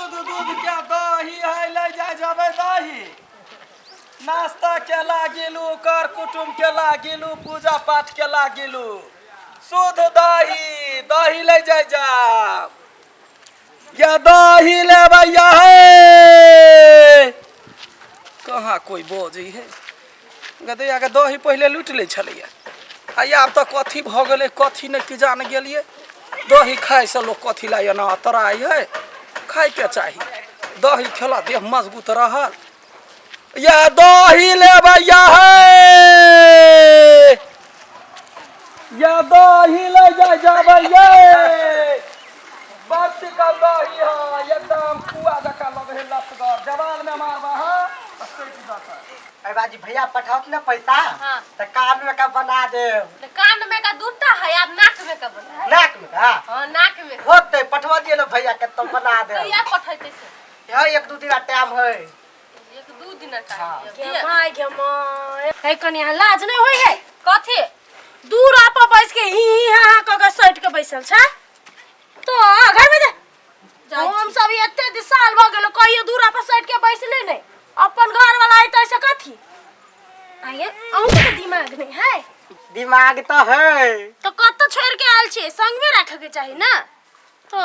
शुद्ध दूध के दही है ले जाय जबै दही नाश्ता केला गेलू कर कुटुम केला गेलू पूजा पाठ केला गेलू शुद्ध दही दही ले जाय जाब या दही लेबै या हे कहाँ कोई बजै है गदैया के दही पहिले लूटि लै छलैया आ आब तऽ कथी भऽ गेलै कथी नहि की जान गेलियै दही खाइसँ लोक कथी लए एना अतराइ है खाइके चाही दही खेला देह मजबूत रहल या दही लेबै या हे या दही ले जाय जाबै ये बड़ चिकन दही है एकदम पुआ जकाँ लगै है लसगर जवान में मारबा है तऽ सटि जेतै। अरे बाजी भैया पठाओ ना पैसा हाँ। तो कान में का बना दे तो कान में का दूटा है आब नाक में का बना नाक में का हाँ नाक में का। होते पठवा दिए ना भैया के तो बना दे कहिया पठैते से है एक दू दिन टाइम है एक दू दिन टाइम हाँ। दिअ। My गे my हे कनिया लाज नहीं होय है कथी दूर आप बैस के ही ही हा हा क के सट के बैसल छै तो घर में जा जाइ हम सब एते दि साल भ गेल कहियो दूर आप सट के बैसले नहीं अपन घर वाला आइ त ऐसे कथी आये अहूँ के दिमाग नहीं है दिमाग तो है तो कत छोड़ के आयल छियै संग में राखे के चाही ना तो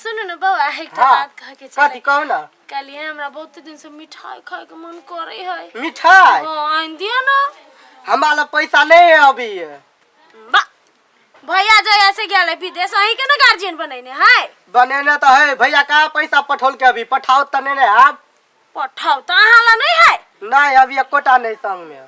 सुनू ने बौआ एकटा हाँ। बात कहे के छलै कथी कहू ना कहलियै हमरा बहुत दिन से मिठाई खाय के मन करे है मिठाई हाँ आनि दिअ ना हमारा लग पैसा नहीं है अभी बा भैया जया से गेल है विदेश अहीं के ना गार्जियन बनेने है बनेने तो है भैया कहाँ पैसा पठौल के अभी पठाओ तो नहीं आप पठाउ तऽ अहाँ लग नहीं है नहीं अभी एकोटा नहीं संग में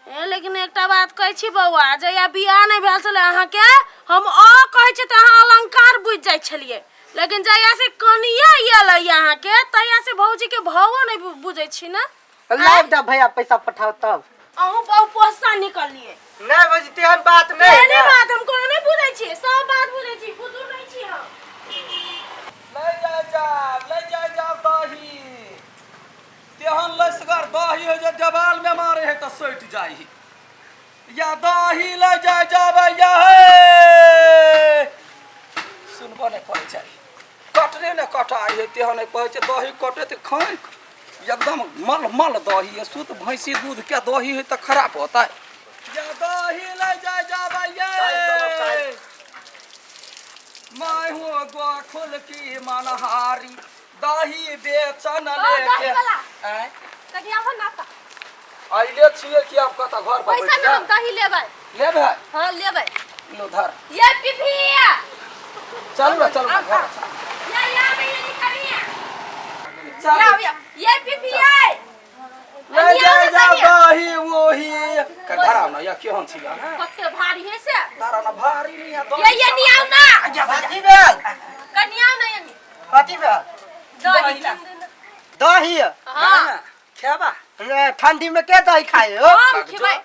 ए लेकिन एकटा बात कहै छी बौआ जहिया बियाह नहि भेल छलै अहाँके हम अ कहै छी तऽ अहाँ अलंकार बुझि जाइ छलियै लेकिन जहिया से कनिया एलै अहाँके तहिया से भौजीके भावो नहि बुझै छी ने लाइव दे भैया पैसा पठाओ तब अहूँ बहु पोसा निकललियै नहीं भौजी तेहन बात नहीं तेहने है। बात हम कोनो नहि बुझै छियै सब बात बुझै छी बुझू नहि छी हम ले जाय जाब ले जाय जाब दही तेहन लसगर दही है जे देवाल में मारे है तऽ सटि जाइ है या दही ले जाय जाब या हे सुनबो नहि करै छै कटने ने कटाइ है तेहन कहै छै दही कटे तऽ खाइ एकदम मल मल दही है शुद्ध भैंसी दूध के दही है तऽ खराब होता है या दही ले जाय जाब ये मैं हूँ गोखुल की मनहारी दही बेचन ओ, लेके दही वाला। आँय? कनि आबो ना तऽ अइले छियै कि आब कतऽ घर पर पैसा बैठ ना हम दही लेबै लेबै हाँ लेबै लो धर ये पिपिया चलू ना चलू ना घर ये या में ये निकलिया चलू या ये पिपिया ले जाय जा दही ओही के धरा ना या केहन छी अहाँ कते भारी है से धरा ना भारी नहीं है ये ये नियाव ना कथी भेल कनियाव ना ये कथी भेल दही दही हाँ खेबा ए, ठंडी में के दही खाए हो हम खेबै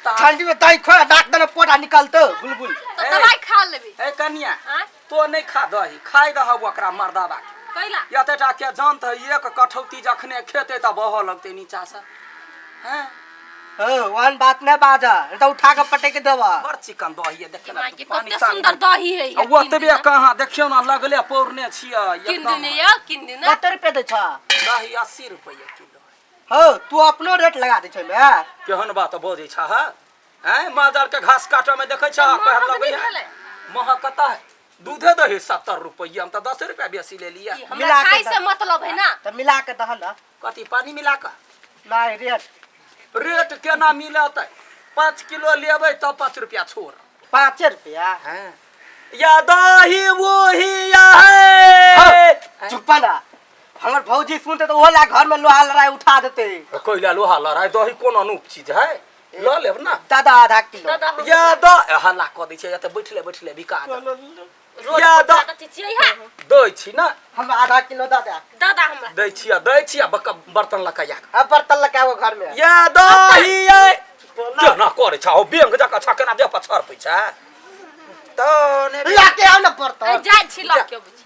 ठंडी में दही खोआ नाक दने पोटा निकलतो बुलबुल तो दवाई खा लेबै ए कनिया आँय तो नहीं खा दही खाइ दह ओकरा मर्दाबा के कैला एते टा के जानत है एक कठौती जखने खेते तऽ बहऽ लगतै नीचा से हैं हो ओहन बात नहीं बाजा नहीं तो उठा के पटक के देबा बड़ चिकन दही है देखे ना माय के पानी कते सानी। सुंदर दही है आ ओतबे कहाँ देखियौ ना लगले पौरने छियै किन एकदम दिन या किन दिन कते रुपया दै छ दही 80 रुपैआ किलो हो तू अपनो रेट लगा दै छै मे केहन बात बजै छह हैं माल के घास काटऽ में देखै छह महग कहल लगै नहि है भेलै। महग कतऽ है दूधे दही 70 रुपैआ हम तऽ 10 रुपैआ बेसी ले लिया हमरा मिला के खाइ से दे। मतलब है ना तो मिला के दह ना कथी पानी मिला कऽ नहीं रेट रेट केना मिलत 5 किलो लेबै तब 5 रुपया छोड़ 5 रुपया या दही वही या है चुप ना हमर भौजी सुनते तो ओहो ला घर में लोहा लड़ाई उठा देते कोइला लोहा लड़ाई दही कोन अनूप चीज है लऽ लेब ना दादा आधा किलो दादा हम या द हल्ला कऽ दै छै एतऽ बैठले बैठले बिका रोज या द दादा चिचियै है दै छी ना हम आधा किलो दऽ दे दादा हमरा दै छियै दै छियै बक बर्तन लऽ कऽ अब बर्तन लगा वो घर में या दही यै केना करै छ हो बेंग जकाँ छ केना देह पर छरपै छ तऽ ने ला के आओ ना बर्तन जाइ छी लऽ के अबै छी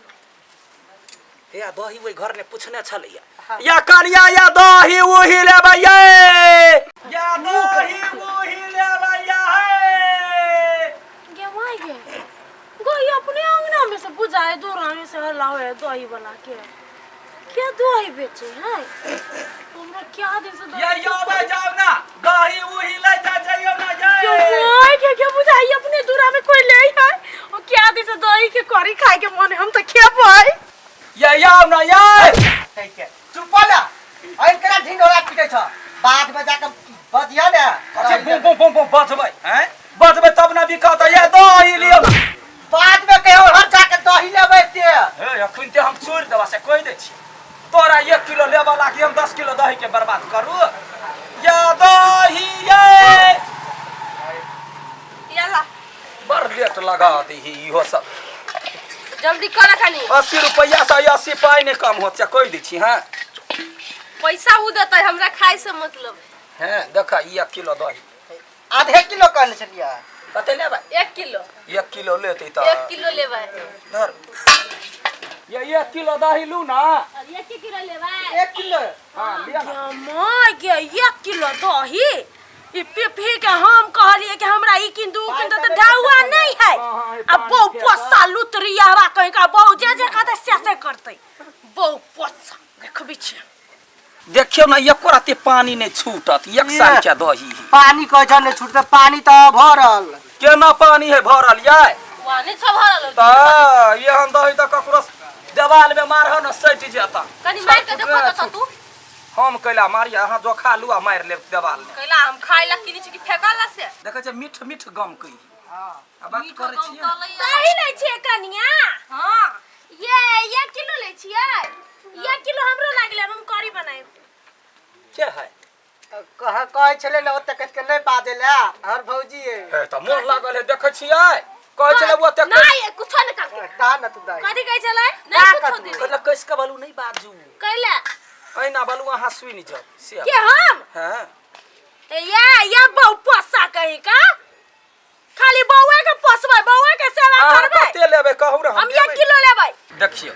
या दही ओहि घर ने पूछने छलैया या कनिया या दही ओही लेबै ये या दही ओही लेबै या हे गे माय गे गो ई अपने अंगना में से बुझाए दूर हमें से हल्ला होए दही वाला के के दही बेचे है हमरा क्या दिन से दही ये यो जाओ ना दही उही ले जा जाइयो ना क्यों जाए भाई क्या क्या बुझाई अपने दूरा में कोई ले है ओ क्या दिन से दही के करी खाए के मन है, हम तो खेबै ये आओ ना ये ठीक है चुप ना ऐन केना ढिंढोरा पीटै छ बाद में जाके बजिया ने अच्छा बूं बूं बूं बूं बजबै हैं बजबै तब ना बिकत ये दही लियो ना बाद में कहियो हर जाके दही लेबै से हे अखन ते हम छोड़ि देबा से कहि दै छी तोरा 1 किलो लेबऽ लागी हम 10 किलो दही के बर्बाद करू या दही ये याला बड़ लेट लगा दीही इहो सब जल्दी कर कनी 80 रुपैआ से 80 पाइ नहि कम होत से कहि दै छी हँ पैसा उ देतै हमरा खाइ से मतलब हैं देख ई 1 किलो दही आधे किलो कहने छलियै कते लेबै 1 किलो 1 किलो लेतै तऽ 1 किलो लेबै धर ये 1 किलो दही लू ना एक किलो लेबै 1 किलो हाँ लिअ ना माय गे 1 किलो दही ई पीपी के हम कहलिए कि हमरा ई किन दू किन तऽ ढाउआ नहीं है आ बहु पोसा लुतरिया हवा कहीं का बहु जे जे कहते से से करते बहु पोसा देखबी छी देखियौ ना एको राति पानी नहि छूटत एक साल के दही है। पानी कहै छ नहि छूटतै पानी तऽ भरल केना पानी है भरल याय वाने छ भरल तऽ एहन दही तऽ ककरो देवाल में मारह न सटि जेता कनी मार के देखो तो तू हम कैला मारिया अहाँ जोखा लू आ मारि लेब देवाल में कैला हम खाइ ला किनी छी कि फेकला से देखै छै मीठ मीठ गम कही आ बात मीठ करै गम छियै ने। कलैया दही लै छियै कनिया हां ये 1 किलो लै छियै 1 किलो हमरो लागलै हम करी बनाएब के है कह कहै छलै ने ओते कस के नहि बाजै लए हर भौजी है हे तऽ मोन लागल है देखै छियै कहै छलै ओते नहीं कुछो नहीं करके ता न तू दही कथी कहै छलै नहीं कुछो दीदी कहलक कसि कऽ बालू नहि बाजू कैला एना बालू अहाँ सुनि जाउ से के हम हँ या या बहु पोसा कहीं का खाली बउआ के पोसबै बउआ के सेवा अहाँ करबै कते लेबै कहू ने हम 1 किलो लेबै देखियौ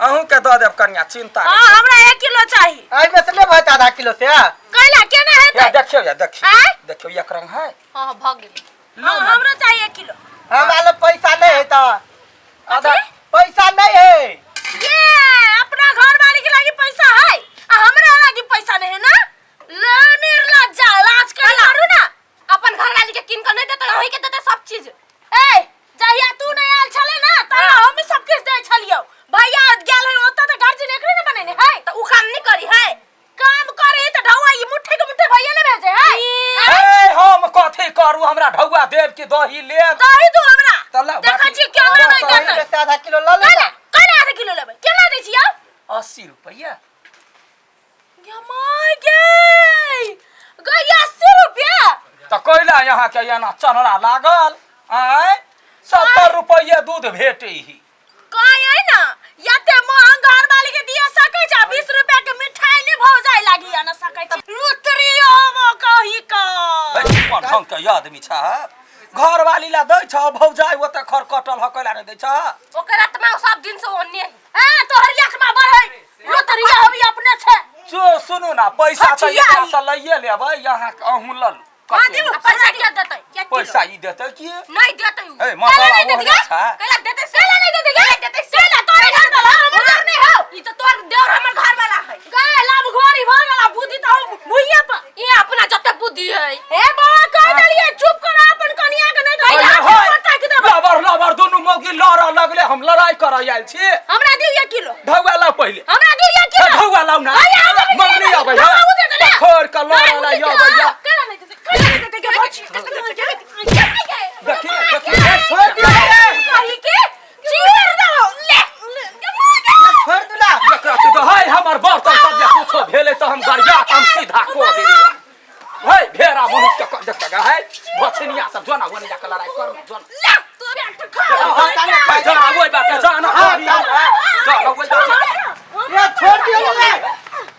अहूँके दऽ देब कनिया चिंता हां नहि हमरा 1 किलो चाही एहिमे से लेबै तऽ आधा किलो से कैला केना या हेतै देखियौ या देखियौ आँय? देखियौ एक रंग है हां हां भग गेली लू हाँ, ना। हमरो चाहिए 1 किलो हमरा लग पैसा नहीं है तऽ आधा पैसा नहीं है ये अपना घर वाली के लागी पैसा है आ हमरा लागी पैसा नहीं है ना ले निर्लज्जा लाज कर करू ना अपन घर वाली के किन के नहीं देते वही के देते सब चीज ए जहिया तू नहीं आयल छले ना तहिया हम सब किछ दै छलियौ भैया गेल है ओतऽ तऽ गार्जियन एकरे ने बनेने है तो उ काम नहीं करी है काम करे तऽ ढौआ ई मुट्ठे के मुट्ठे भैया ने भेजे है ए हम कथी करू हमरा ढौआ देब कि दही लेब दही दू हमरा तऽ ला, देखै बाकी- छी केना नहि दही देतै एहिमे से आधा किलो लऽ ले कैला कैला आधा किलो लेबै केना दै छियौ 80 रुपैआ गे my गे गै 80 रुपया तऽ कैला यहाँके एना चढ़रा लागल आँय 70 रुपैआ दूध भेटै ही कहै ना एते महंग घर वाली के दिया सकै छै 20 रुपया के मिठाई नहीं भौ जाय लागी ना सकै छै लुतरी हम कही का कोन ढंग के आदमी छ घर वाली ला दै छ भौजाइ ओते खर कटल ह कैला नहि दै छ ओकर आत्मा सब दिन से ओन्ने है ए तोहर आत्मा बढ़ै लुतरी हम अपने छै चो सुनू ना पैसा तऽ हटिया एकरा से लइए लेबै यहाँ अहूँ लऽ लू हां दिउ पैसा क्या देते पैसा ई देतै की नहीं देते उ ए मसाला नहीं ओहने देतै छै कैला देते से कैला नहीं देतै कैला देते से कैला तोरे घर वाला हमर घर नहीं हौ ई तो तोर देवर हमर घर वाला है गाय लाभ घोरी भ गेला बुद्धि त हम भुइये पर ये अपना जते बुद्धि है ए बाबा कह देलिए चुप कर अपन कनिया के नहीं अरे तो हाय, पटक देबै लबर लबर दुनू मौगी लड़ऽ लगले हम लड़ाई करऽ आयल छी हमरा दिउ 1 किलो ढौआ लाउ पहिले हमरा दिउ 1 ए, किलो ढौआ लाउ ना अरे, आबै छी, मम्मी अबै ढौआ उ दे देले। खोर के लड़ऽ ला अबै या केना नहीं देतै केना नहीं देतै के देखी ने, देखी ने, छोड़ दियौ ने। कही के चीर दहो ले ये छोड़ दिला एकरा तू तो हाय हमर बर्तन सब जे कुछो भेलै तऽ हम गरिया के हम सीधा कऽ देली हे भेड़ा मनुष्य के कर देख है भछनिया सब जोना ओने जाके लड़ाई कर जोना ले तू पेट खा हे, जोना ओइ बाटे जोना जोना ओइ बाटे ये छोड़ दियो ने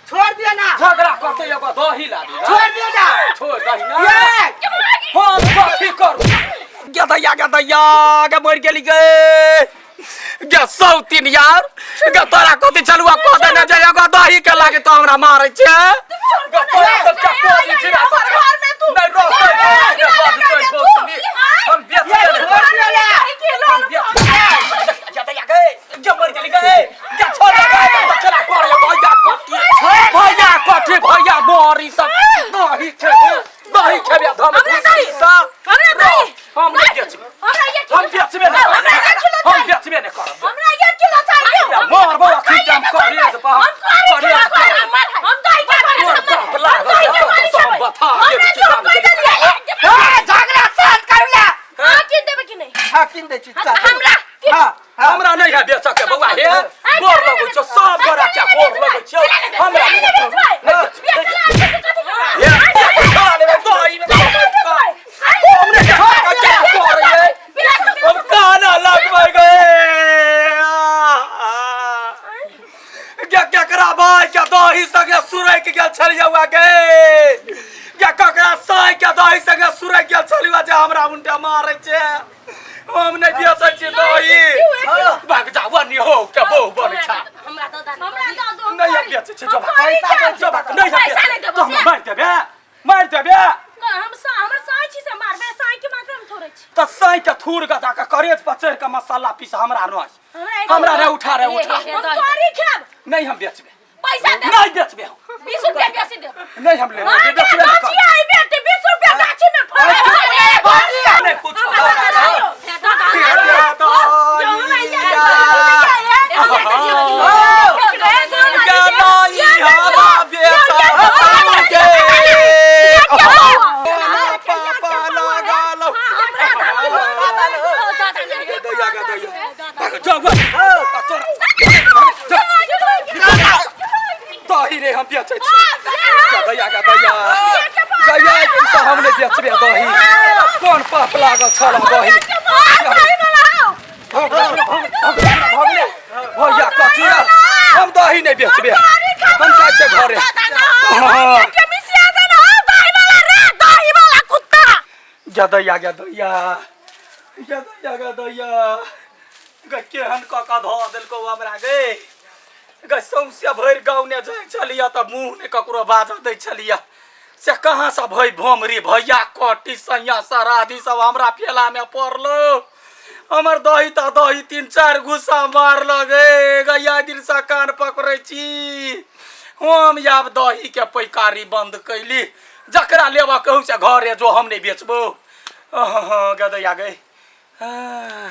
छोड़ दियो ना झगड़ा करते एगो दही ला दी छोड़ दियो ना छोड़ दही ना ये हम कथी करू गदैया गदैया गे मरि गेली गे गे सौतीन यार गे तोरा कथी चलुआ कह देने जे एगो दही के लागे तो हमरा मारै छै गे तोरा सब के कोई छी ना नहीं रहतै नहीं बजतै बौसनी हम बेचबे ये छोड़ दियो ना हम बेचबे गदैया बेचऽ के बौआ हे गोर लगै छौ सब गोरा के गोर लगै छौ हमरा नहि बेच- हे, खा लेबै दही में हमरे के खा के क्या करैये हम काना लगबै गे क्या केकरा भाई क्या दही संगे सुरैक गेल छलियै वा गे क्या ककरा साई के दही संगे सुरैक गेल छलियै जे हमरा उनटा मारै छै हम नहि बेचै छियै दही भाग जा वा नि हो के बहु बनै छ हमरा दऽ दे हमरा दऽ दो नहि हम बेचै छियै जो भाग पैसा दे जो भाग नहि हम पैसा नहि बेचै देबौ तो हम से। मारि देबे मारि देबे हम हमर साई छी से मारबे साई के मारबे हम थोड़े छी तऽ साई के थूर गदा के करेज पर चढ़ि के मसाला पीस हमरा नहि हमरा एगो- हमरा रे उठा रे उठा हे, हे, हम करी खाब नहीं हम बेचबे पैसा दे नहीं बेचबे हम 20 रुपया बेसी दे नहीं हम लेबे बेचबे नहीं गाछी आई बेटे 20 रुपया गाछी में फड़े करब। नहीं कुछ हे, दऽ दऽ। दही रे हम बेचै छी दैया गा दैया दैया पैसा हम नहि बेचबे दही कोन पाप लागल छल दही भैया कथी हम दही नहि बेचबे हम जाइ छियै घरे हाँ। गा दैया गा दैया गा दैया गा दैया गा केहन कऽ कऽ धऽ देलकौ हमरा गे गे सौंसे भरि गाँव ने जाइ छलियै तऽ मुँह नहि ककरो बाजऽ दै छलियै से कहाँसँ भै भोमरी भैया कटी सैया सराधी सब हमरा फेलामे पड़लो हमर दही तऽ दही तीन चारि गुस्सा मारल गे गैया दिनसँ कान पकड़ै छी हम आब दहीके पैकारी बन्द कैली जकरा लेबऽ कहू से घरे जो हम नहि बेचबो गदैया गे।